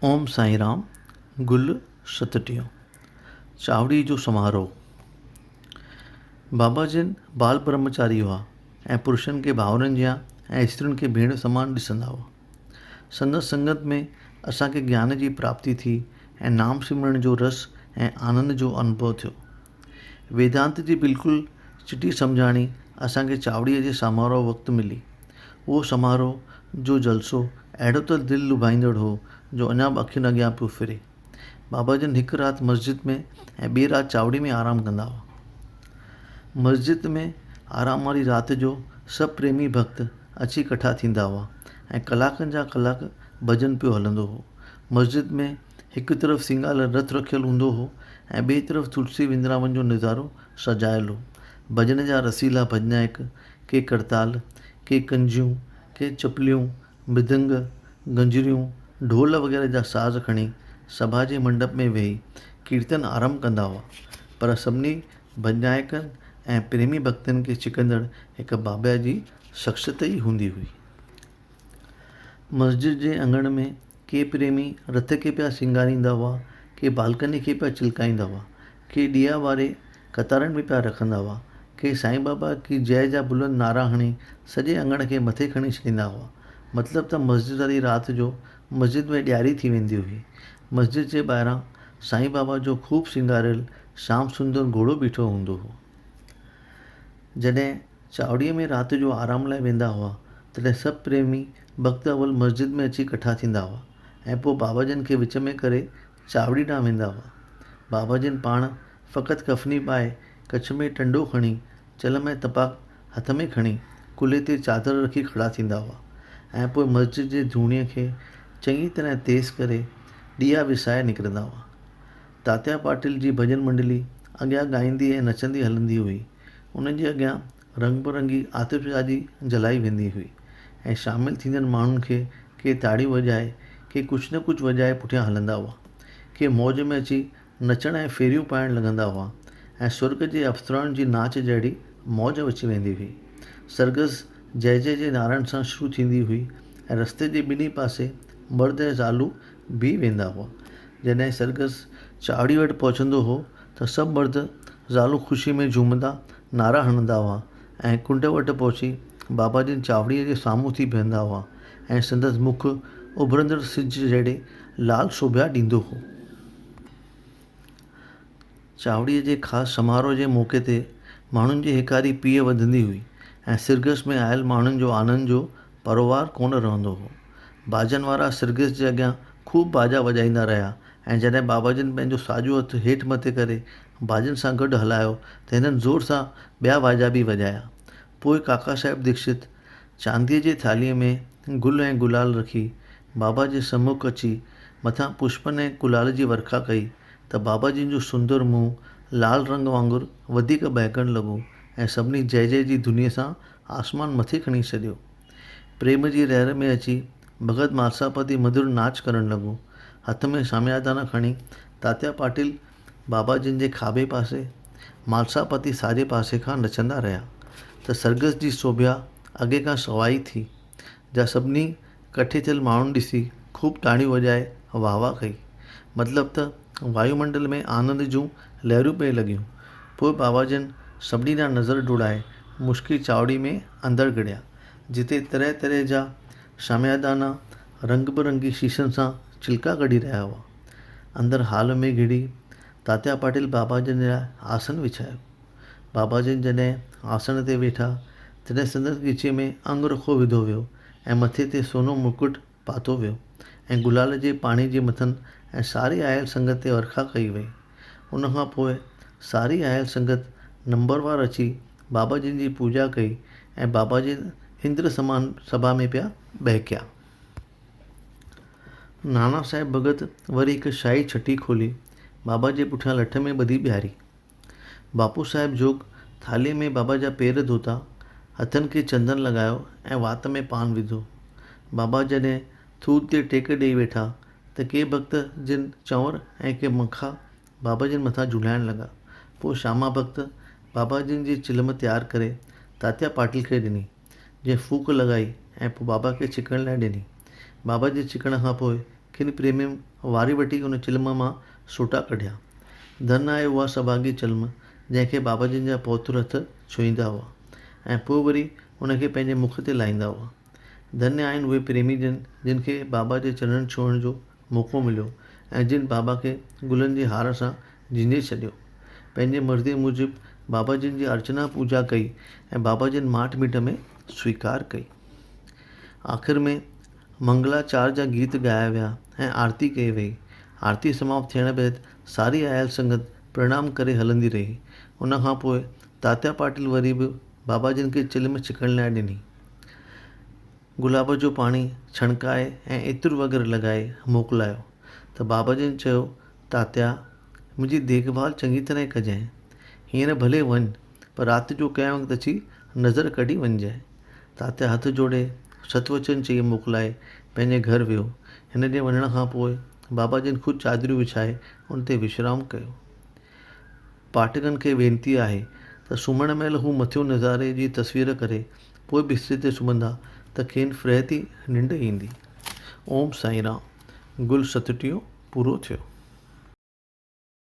اوم سائين رام، گل ستٽيهون، چاوڙي جو سماروهه. بابا جن بال برهمچاري هئا ۽ پرشن کي ڀائرن جيان ۽ استرين کي ڀيڻ سمان ڏسندا هئا. سندس سنگت ۾ اسان کي گيان جي پراپتي ٿي ۽ نام سمرڻ جو رس ۽ آنند جو انوڀو ٿيو. ويدانت جي بلڪل چٽي سمجهاڻي اسان کي چاوڙيء جي سماروهه وقت ملي. اهو سماروهه جو جلسو اهڙو ته دل لڀائيندڙ هو جو اڃا به اکين اڳيان پيو ڦري. بابا جن هڪ رات مسجد ۾ ۽ ٻي رات چاوڙي ۾ آرام ڪندا هئا. مسجد ۾ آرام واري رات جو سڀ پريمي ڀڳت اچي ڪٺا ٿيندا هئا ۽ ڪلاڪن جا ڪلاڪ ڀڄن پيو هلندو هو. مسجد ۾ هڪ طرف سينگاريل رٿ رکيل هوندو هو ۽ ٻئي طرف تلسي وندراون جو نظارو سجايل هو. ڀڄن جا رسيلا ڀڄنائڪ، ڪي ڪڙتال، ڪي ڪنجيون، ڪي چپليون، مردنگ، گنجريون، ڍول وغيره جا ساز کڻي سڀا جي منڊپ ۾ ويهي ڪيرتن آرنڀ ڪندا هئا. پر سڀني ڀڄنائڪن ۽ پريمي ڀڳتن کي ڇڪندڙ هڪ بابا جي شخصيت ئي هوندي هئي. مسجد جي اڱڻ ۾ ڪي پريمي رٿ کي پيا سينگاريندا هئا، ڪي بالڪني کي پيا چلڪائيندا هئا، ڪي ڏيئا واري قطارن ۾ پيا رکندا هئا، ڪي سائين بابا ڪي جئه جا بلند نعرا هڻي سڄي اڱڻ کي مٿي کڻي ڇڏيندا هئا. مطلب ته مسجد واري رات جو مسجد ۾ ڏياري ٿي ويندي هئي. مسجد جي ٻاهران سائين بابا جو خوب سينگاريل شام سندر گهوڙو بيٺو هوندو هو. جڏهن چاوڙيء ۾ رات جو آرام لاء ويندا هئا، تڏهن سڀ پريمي ڀڳت اول مسجد ۾ اچي ڪٺا ٿيندا هئا ۽ پوء بابا جن کي وچ ۾ ڪري چاوڙي ڏانهن ويندا هئا. بابا جن پاڻ فقط ڪفني پائي، ڪڇ ۾ ٽنڊو کڻي، چلم ۽ تپاڪ هٿ ۾ کڻي، ڪلهي تي چادر رکي کڙا ٿيندا هئا ۽ پوء مسجد جي ڌوڻيء کي چڱي طرح تيز ڪري ڏيئا وسائي نڪرندا هئا. تاتيا پاٽل جي ڀڄن منڊلي اڳيان ڳائيندي ۽ نچندي هلندي هئي. انهن جي اڳيان رنگ برنگي آتشبازي جلائي ويندي هئي ۽ شامل ٿيندڙ ماڻهن کي ڪي تاڙيون وڄائي، ڪي ڪجهه نه ڪجهه وڄائي پٺيان هلندا هئا. ڪي موج ۾ اچي نچڻ ۽ ڦيريون پائڻ لڳندا هئا ۽ سرڳ جي اپسرائن جي ناچ جهڙي موج اچي ويندي هئي. سرگس جئه جئه جي نعرن سان شروع ٿيندي هئي ۽ رستي جي ٻنهي پاسي مرد ۽ زالون بيهي ويندا هئا. جڏهن سرگس چاوڙي وٽ پهچندو هو ته سڀ مرد زالون خوشي ۾ جهومندا نعرا هڻندا هئا ۽ ڪنڊ وٽ پهچي بابا جن چاوڙيء جي سامهون ٿي بيهندا هئا ۽ سندس مک اڀرندڙ سج جهڙي لال سوڀيا ڏيندو هو. چاوڙيء جي خاص سماروهه جي موقعي تي ماڻهن جي هيڪاري پيهه وڌندي هئي ۽ سرگس ۾ آيل ماڻهن جو آنند جو پرووار ڪونه رهندو هو. باجن وارا سرگس جي اڳيان خوب باجا وڄائيندا رهيا ۽ جڏهن بابا جن پنهنجو ساڄو هٿ هيٺ مٿي ڪري باجن سان گڏ هلايو ته هنن زور سان ٻيا باجا به وڄايا. پوء ڪاڪا صاحب ديڪشت چانديء جي ٿالهيء ۾ گل ۽ گلال رکي بابا جي سمک اچي مٿان پشپن ۽ گلال جي ورکا ڪئي ته بابا جن جو سندر منهن لال رنگ وانگر وڌيڪ ٻهڪڻ لڳو ۽ سڀني جئه جئه جي ڌنيء سان آسمان مٿي کڻي ڇڏيو. پريم جي لهر ۾ اچي ڀڳت مالساپتي مڌر ناچ ڪرڻ لڳو. هٿ ۾ شاميادانا کڻي تاتيا پاٽل بابا جن جي کاٻي پاسي، مالساپتي ساڄي پاسي کان نچندا رهيا ته سرگس جي سوڀيا اڳي کان سوائي ٿي، جا سڀني ڪٺي ٿيل ماڻهن ڏسي خوب تاڙيون وڄائي واهه واهه ڪئي. مطلب ته وايومنڊل ۾ آنند جون لهرون پئي لڳيون. پوء بابا جن سڀني ڏانهن نظر ڊوڙائي مشڪي چاوڙي ۾ اندر گهڙيا، جتي طرح طرح جا شاميادانا رنگ برنگي شيشن سان چلڪا ڪڍي رهيا هئا. اندر هال ۾ گهڙي تاتيا پاٽل بابا جن لاء آسن وڇايو. بابا جن جڏهن آسڻ تي ويٺا، تڏهن سندس ڳچيء ۾ انگ رکو وڌو ويو ۽ مٿي تي سونو مڪٽ پاتو ويو ۽ گلال جي پاڻي جي مٿن ۽ ساري آيل سنگت تي ورکا ڪئي وئي. ان کان پوء ساري آيل سنگت نمبروار اچي بابا جن جي پوڄا ڪئي ۽ بابا جن اندر سمان سڀا ۾ پيا ٻهڪيا. نانا صاحب ڀڳت وري هڪ شاهي ڇٽي کولي بابا جي پٺيان لٺ ۾ ٻڌي بيهاري. باپو صاحب جوڳ ٿالهيء ۾ بابا جا پير ڌوتا، هٿن کي چندن لڳايو ۽ وات ۾ پان وڌو. بابا جڏهن ٿوت تي ٽيڪ ڏيئي ويٺا ته ڪي ڀڳت جن چنور ۽ ڪي مکا بابا جن مٿان جهولائڻ لڳا. پوء شاما ڀڳت بابا جن جي چلم تيار ڪري تاتيا پاٽل کي ڏني، جنهن ڦوڪ لڳائي ۽ پوء بابا کي ڇڪڻ لاء ڏني. بابا جي ڇڪڻ کان پوء ڪن پريمين واري وٺي ان چلم مان سوٽا ڪڍيا. ڌن آهي اها سڀاڳي چلم، جنهن کي بابا جن جا پوتر هٿ ڇهيندا هئا ۽ پوء وري ان کي پنهنجي مک تي لائيندا هئا. ڌنيه آهن اهي پريمي جن، جن کي بابا جي چرڻن ڇهڻ جو موقعو مليو ۽ جن بابا کي گلن جي هار سان جهنجهي ڇڏيو. پنهنجي مرضيء موجب بابا جن جي ارچنا پوڄا ڪئي ۽ بابا جن ماٺ ميٺ ۾ سويڪار ڪئي. آخر ۾ منگلا چار جا گيت ڳايا ويا ۽ آرتي ڪئي وئي. آرتي سماپت ٿيڻ بعد ساري آيل سنگت پرڻام ڪري هلندي رهي. ان کان پوء تاتيا پاٽيل وري به بابا جن کي چلم ڇڪڻ لاء ڏني. گلاب جو پاڻي ڇڻڪائي ۽ عطر وغيره لڳائي موڪلايو ته بابا جن چيو، تاتيا! منهنجي ديک ڀال چڱي طرح ڪجانء. هينئر ڀلي وڃ، پر رات جو ڪنهن وقت اچي نظر ڪڍي وڃجانء. تاتيا هٿ جوڙي ست وچن چئي موڪلائي پنهنجي گهر ويو. هن جي وڃڻ کان پوء بابا جن خود چادريون وڇائي ان تي وشرام ڪيو. پاٺڪن کي وينتي آهي ته سمهڻ مهل هو مٿيون نظاري جي تصوير ڪري پوء بستري تي سمهندا ته کين فرحتي ننڊ ايندي. اوم سائين رام. گل ستٽيهون پورو ٿيو.